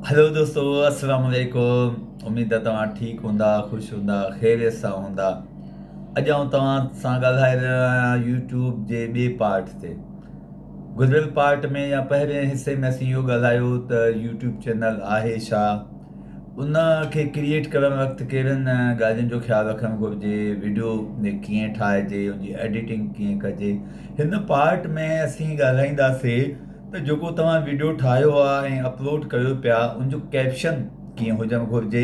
هلو دوستو السلام عليڪم اميد ته توهان ٺيڪ هوندا خوش هوندا خيريت سان هوندا اڄ آئون توهان سان ڳالهائي رهيو آهيان يوٽيوب جي ٻئي پارٽ تي گذريل پارٽ ۾ يا پهرين حصي ۾ اسين اهو ڳالهايو ته يوٽيوب چينل آهي ڇا ان کي ڪريئيٽ ڪرڻ وقت ڪهڙن ڳالهين جو خيال رکڻ گهرجي ويڊيو ڪيئن ٺاهجي ان جي ايڊيٽنگ ڪيئن ڪجي هن پارٽ ۾ اسين ڳالهائينداسي ته جيڪو توهان وڊيو ٺاهيو آهي ۽ اپلوڊ ڪيو پيا ان جو ڪيپشن ڪيئن هجڻ گهرجي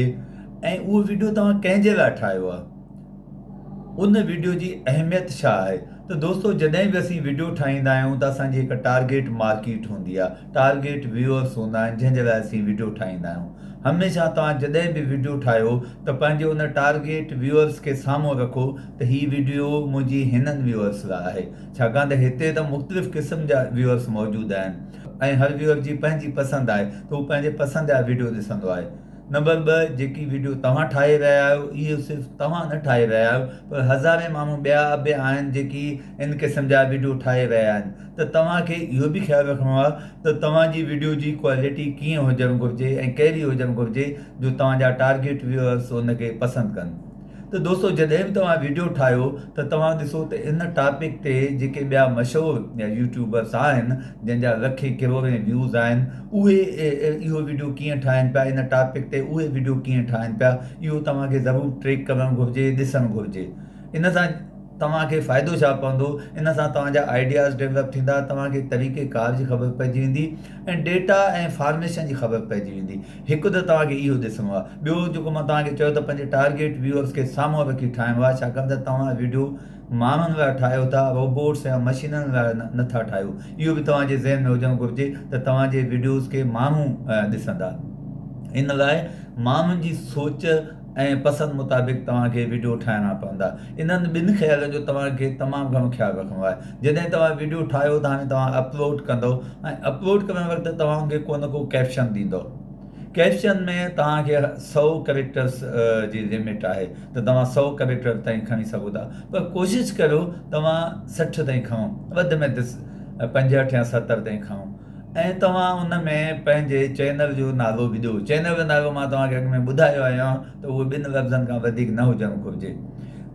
۽ اهو وڊيو توهان ڪنهن جي لاء ٺاهيو آهي ان وڊيو جي اهميت ڇا آهي ته دوستو جڏهن به اسين وڊيو ٺاهيندا آهيون ته اسان جي هڪ ٽارگيٽ مارڪيٽ هوندي آهي ٽارگيٽ ويورس هوندا آهن جنهن جي لاء اسين وڊيو ٺاهيندا آهيون هميشه توهان جڏهن به وڊيو ٺاهيو ته پنهنجي ان ٽارگيٽ ويورس کي سامهون رکو ته هي وڊيو منهنجي هنن ويورس لاء آهي ڇاڪاڻ ته هتي ته مختلف قسم جا ويورس موجود آهن ۽ هر ويور جي پنهنجي پسند آهي ته هو پنهنجي پسند جا وڊيو ڏسندو آهي. نمبر ٻه جيڪي وڊيو توهان ٺاهي رهيا آهيو اهو صرف توهان نه ٺاهي رهيا آهيو پر هزارين ماڻهو ٻيا به آهن جيڪي ان قسم جا وڊيو ٺاهي رهيا آهن ته توهان کي اهو به خيال رکڻو آهي ته توهان جي وڊيو جي ڪوالٽي ڪيئن هجڻ گهرجي ۽ ڪهڙي هجڻ گهرجي جو توهان جا ٽارگيٽ ويورس ان کي پسند ڪن. ته دوستو جڏهن به توهان وڊيو ٺاهيو ته توهان ڏسو ته ان ٽاپڪ تي جيڪي ٻيا مشهور يوٽيوبرس آهن جن جا لکين ڪروڙين ويوز آهن اهي اهو وڊيو ڪيئن ٺاهن پيا ان ٽاپڪ تي اهي وڊيو ڪيئن ٺاهن پيا اهو توهان کي ضرور ٽريڪ ڪرڻ گهرجي ڏسڻ گهرجي ان سان توهان کي فائدو ڇا پوندو ان سان توهان جا آئيڊياز ڊيولپ ٿيندا توهان کي طريقي ڪار جي خبر پئجي ويندي ۽ ڊيٽا ۽ فارميشن جي خبر پئجي ويندي هڪ ته توهان کي اهو ڏسڻو آهي ٻيو جيڪو مان توهان کي چيو ته پنهنجي ٽارگيٽ ويورز کي سامهون رکي ٺاهڻو آهي ڇاڪاڻ ته توهان وڊيو ماڻهن لاء ٺاهيو ٿا روبوٽس يا مشينن لاء نه ٿا ٺاهيو اهو به توهان جي ذهن ۾ هجڻ گهرجي ته توهان جي وڊيوز کي ماڻهو ڏسندا ان لاء ماڻهن جي سوچ ۽ پسند مطابق توهان کي وڊيو ٺاهڻا پوندا. انهن ٻن خيالن جو توهان کي تمام گهڻو خيال رکڻو آهي. جڏهن توهان وڊيو ٺاهيو ته هاڻي توهان اپلوڊ ڪندو ۽ اپلوڊ ڪرڻ وقت توهان ان کي ڪو نه ڪو ڪيپشن ڏيندو. ڪيپشن ۾ توهان کي سئو ڪريڪٽرس جي لمٽ آهي ته توهان سئو ڪريڪٽر تائين کڻي سگهو ٿا پر ڪوشش ڪريو توهان 60 تائين کڻو وڌ ۾ وڌ 65 يا 70 تائين کڻو. ۽ توهان ان ۾ پنهنجي چينل جو نالو به ڏيو. چينل جو نالو مان توهان کي اڳ ۾ ٻڌايو آهيان ته اهو ٻن لفظن کان وڌيڪ نه هجڻ گهرجي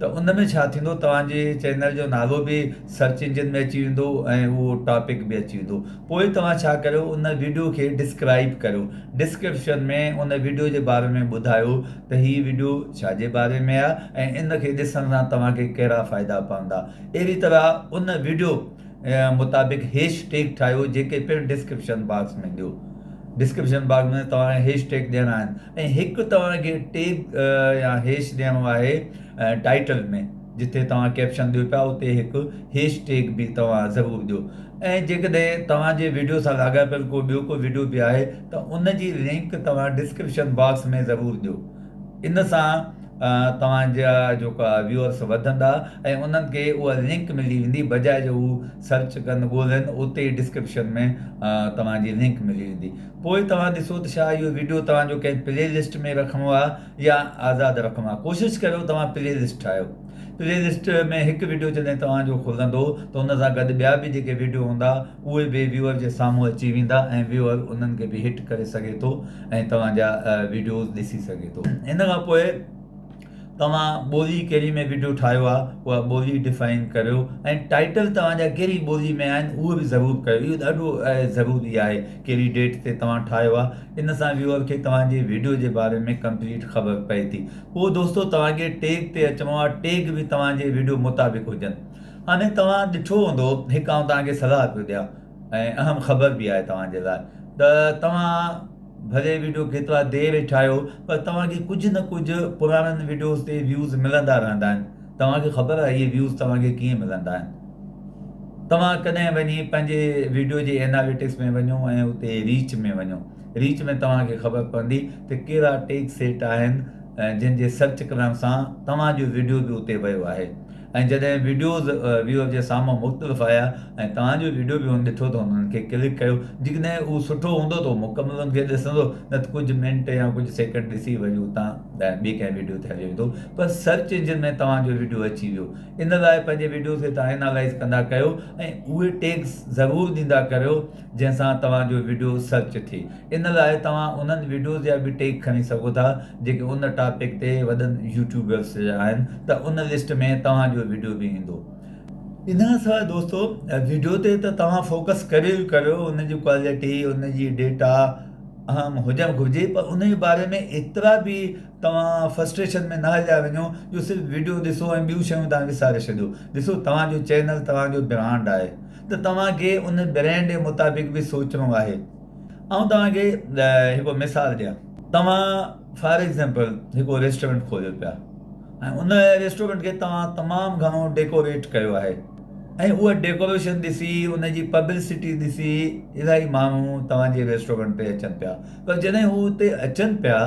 ته ان ۾ ڇا ٿيندو توهان جي چينل جو نالو به سرچ انجن ۾ اچي ويندو ۽ اهو ٽاپڪ به اچي ويندو پوء توهان ڇا ڪريو ان وڊيو کي ڊسڪرائيب ڪريو ڊسڪرپشن ۾ ان وڊيو جي باري ۾ ٻڌايو ته هي وڊيو ڇا جي باري ۾ آهي ۽ ان کي ڏسڻ سان توهان کي ڪهڙا فائدا پوندا اهڙي طرح ان وڊيو مطابق هيش ٽيگ ٺاهيو جيڪي پڻ ڊسڪرپشن باڪس ۾ ڏيو ڊسڪرپشن باڪس ۾ توهان کي هيش ٽيگ ڏيڻا آهن ۽ هڪ توهان کي ٽيگ يا هيش ڏيڻو آهي ٽائيٽل ۾ جتي توهان ڪيپشن ڏيو پيا اتي هڪ هيش ٽيگ به توهان ضرور ڏيو ۽ جيڪڏهن توهان جي وڊيو سان لاڳاپيل ڪو ٻيو ڪو وڊيو به آهي ته ان جي لنڪ توهان ڊسڪرپشن باڪس ۾ ضرور ڏيو ان سان توهان جا جيڪا ويوئرس وڌندا ۽ انهن کي اها لنڪ ملي ويندي بجاء جو هو سرچ ڪن ڳولن اتي ئي ڊسڪرپشن ۾ توهان جي لنڪ ملي ويندي پوء توهان ڏسو ته ڇا اهو وڊيو توهان جو ڪنهن پلي لسٽ ۾ رکڻو آهي يا آزاد رکڻو آهي ڪوشش ڪريو توهان پلي لسٽ ٺاهيو پلي لسٽ ۾ هڪ وڊيو جڏهن توهان جو کلندو ته ان سان گڏ ٻيا به جيڪي وڊيو هوندا اهي به ويوئر جي سامهون اچي ويندا ۽ ويوئر انهن کي به هٽ ڪري سگهي ٿو ۽ توهان جا وڊيوز ڏسي سگهي ٿو. ان کان پوء توهان ٻولي ڪهڙي ۾ وڊيو ٺاهيو آهي اها ٻولي ڊفائن ڪريو ۽ ٽائيٽل توهان جا ڪهڙي ٻولي ۾ آهن اهو به ضرور ڪيو اهو ڏاڍو ضروري آهي ڪهڙي ڊيٽ تي توهان ٺاهيو آهي ان سان ويوئر کي توهان جي وڊيو جي باري ۾ ڪمپليٽ خبر پئي ٿي پوء دوستو توهان کي ٽيگ تي اچڻو آهي ٽيگ به توهان جي وڊيو مطابق هجن هاڻي توهان ڏٺو هوندو هڪ آئون توهان کي صلاح پيو ڏيان ۽ اهم خبر به آهي توهان جي لاء ته توهان ڀلي وڊيو ڪيترا دير ٺاهيو پر توهان کي ڪجهه نه ڪجهه پراڻن وڊيوز تي ويوز ملندا رهندا آهن توهان کي خبر آهي اهي ويوز توهان کي ڪيئن ملندا آهن توهان ڪڏهن وڃي پنهنجي وڊيو جي ايناليٽڪس ۾ وڃو ۽ اتي ريچ ۾ وڃو ريچ ۾ توهان کي خبر پوندي ته ڪهڙا ٽيگ سيٽ آهن جن جي سرچ ڪرڻ سان توهان جو وڊيو به اتي ويو آهي ۽ جڏهن وڊيوز ويوئر جي سامهون مختلف آيا ۽ توهان جو وڊيو به هن ڏٺو ته هن ان کي ڪلڪ ڪيو جيڪڏهن اهو سٺو هوندو ته هو مڪمل ان کي ڏسندو نه ته ڪجهه منٽ يا ڪجهه سيڪنڊ ڏسي وري اتان ٻي ڪنهن وڊيو تي هليو ويندو پر سرچ انجن ۾ توهان جو وڊيو اچي ويو ان لاء پنهنجي وڊيوز کي توهان انالائز ڪندا ڪيو ۽ اهي ٽيگز ضرور ڏيندا ڪريو جنهن سان توهان جو وڊيو سرچ ٿئي. ان لاء توهان انهن وڊيوز جا به ٽيگ کڻي سگهو ٿا جيڪي ان ٽاپڪ تي وڏن يوٽيوبرز جا آهن ته ان لسٽ ۾ توهان جو وڊيو به ايندو. ان کان سواء دوستو وڊيو تي ته توهان فوڪس ڪريو ئي ڪريو ان جي ڪوالٽي ان جي ڊيٽا اهم هجڻ گهرجي پر ان جي باري ۾ ايترا به توهان فرسٽريشن ۾ نه هليا وڃو جو صرف وڊيو ڏسو ۽ ٻيون شيون توهان وساري ڇڏيو. ڏسو توهان جو چينل توهان جو برانڊ آهي. ته توهان کي ان برانڊ جي مطابق به سوچڻو آهي. آئون توهان کي هڪ مثال ڏيان. توهان فار ايگزامپل هڪ ريسٽورنٽ کوليو پيا ۽ ان ريسٽورنٽ کي توهان تمام گهڻو ڊيڪوريٽ ڪيو آهي ۽ اها ڊيڪوريشن ڏسي ان جي پبلسٽي ڏسي الاهي ماڻهو توهان جي ريسٽورنٽ تي اچن پيا پر جڏهن هو اتي اچن پيا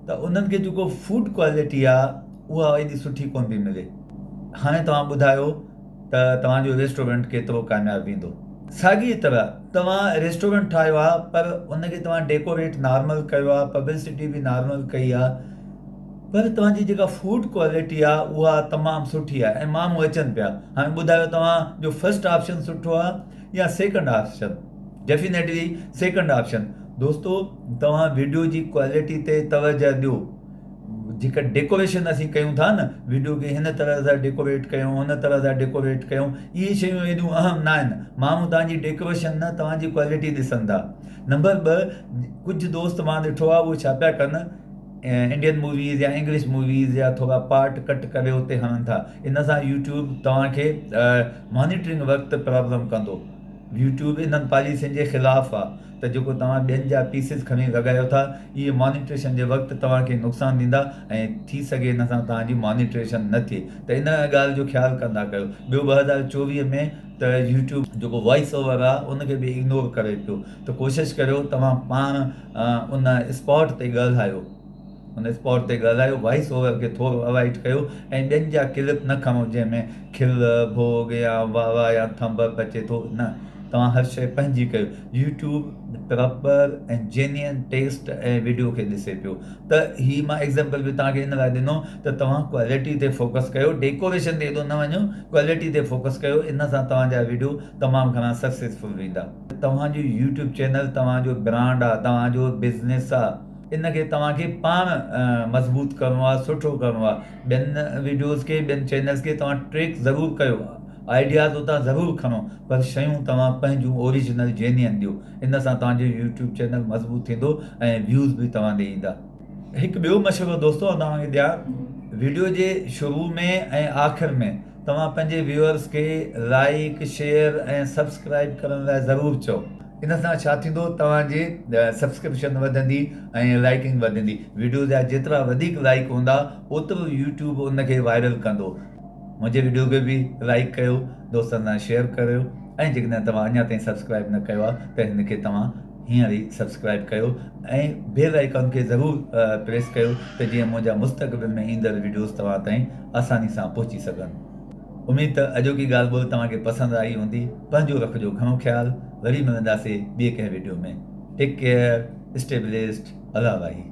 ته انهن کي جيڪو فوڊ ڪوالٽي آهي اها ايڏي سٺي ڪونه پئي ملي. هاڻي توهان ٻڌايو ته توهان جو ريسٽورنٽ ڪيترو ڪامياب ويندو. ساڳيء طرح توهان ريسٽورنٽ ٺاهيو آهي پر ان کي توهان ڊيڪوريٽ نارمل ڪيو آهي، پبلسٽي به نارمل ڪئي آهي پر توهان جي جيڪا فوڊ ڪوالٽي آهي اها تمام سٺي آهي ۽ ماڻهو اچن پيا. هاڻي ٻڌايو توهان جو فرسٽ آپشن سٺو آهي يا second option? Definitely second option. دوستو توهان وڊيو جي ڪوالٽي تي توجه ڏيو. جيڪا ڊيڪوريشن اسين ڪيون ٿا نه وڊيو کي هن طرح سان ڊيڪوريٽ ڪيون هن طرح سان ڊيڪوريٽ ڪيون اهي شيون ايڏيون اهم نه آهن ماڻهو توهان جي ڊيڪوريشن نه توهان جي ڪوالٽي ڏسن ٿا نمبر 2 ڪجهه دوست مان ڏٺو آهي اهي ڇا پيا ڪن انڊين موويز يا انگلش موويز جا ٿورا پارٽ ڪٽ ڪري اتي هڻن ٿا ان سان يوٽيوب توهان کي مانيٽرنگ وقت پرابلم ڪندو يوٽيوب انهن پاليسين جي خلاف آ ته جيڪو توهان ٻين جا پيسز کڻي لڳايو ٿا اهي مانيٽريشن جي وقت توهان کي نقصان ڏيندا ۽ ٿي سگهي ان سان توهان جي مانيٽريشن نه ٿئي ته ان ڳالهه جو خيال ڪندا ڪيو ٻيو 2024 ۾ ته يوٽيوب جيڪو وائس اوور آ ان کي به اگنور ڪري پيو ته ڪوشش ڪريو توهان پاڻ ان اسپاٽ تي ڳالهايو. ان اسپاٽ تي ڳالهايو، وائس اوور کي ٿورو اوائڊ ڪيو ۽ ٻين جا ڪلپ نه کڻو جنهن ۾ کل، ڀوڳ يا واھ واھ يا ٿنب اپ اچي ٿو نه توهان هر شيء پنهنجي ڪيو YouTube proper ۽ genuine test ۽ video کي ڏسي پيو ته هي مان ايگزامپل به توهان کي ان لاء ڏنو ته توهان ڪوالٽي تي فوڪس ڪيو ڊيڪوريشن تي ايڏو نه وڃو ڪوالٽي تي فوڪس ڪيو ان سان توهان جا وڊيو تمام گهڻا سڪسيسفل ويندا. توهان جو يوٽيوب چينل توهان جو برانڊ آ توهان جو بزنس آ. ان کي توهان کي پاڻ مضبوط ڪرڻو آهي سٺو ڪرڻو آهي ٻين وڊيوز کي ٻين چينلز کي توهان ٽريڪ ضرور ڪيو آئيڊياز اتان ضرور کڻو پر شيون توهان پنهنجون اوريجنل جينين ڏيو ان سان توهان جو يوٽيوب چينل مضبوط ٿيندو ۽ ويوز به توهان ڏي ايندا. هڪ ٻيو مشورو دوستو آئون توهان کي ڏيان وڊيو جي شروع ۾ ۽ آخر ۾ توهان پنهنجي ويوئرز کي لائيڪ شيئر ۽ سبسڪرائيب ڪرڻ لاء ضرور چئو. ان سان ڇا ٿيندو توهان جي سبسڪرپشن وڌندي ۽ لائيڪنگ وڌندي وڊيو جا جيترا وڌيڪ لائيڪ هوندا اوترو يوٽيوب ان کي وائرل ڪندو منهنجي وڊيو کي به لائيڪ ڪيو دوستن سان شيئر ڪريو ۽ جيڪڏهن توهان اڃا تائين سبسڪرائيب نه ڪيو آهي ته هن کي توهان هينئر ئي سبسڪرائيب ڪيو ۽ بيل آئيڪان کي ضرور پريس ڪيو ته جيئن منهنجا مستقبل ۾ ايندڙ وڊيوز توهان تائين آساني سان پهچي سگهن. اميد ته اڄوڪي ڳالهه ٻولهه توهان کي پسند آئي هوندي. پنهنجو رکجو گهڻو خيال. وري ملنداسي ٻئي ڪنهن video ۾. Take care stay blessed الله واهي.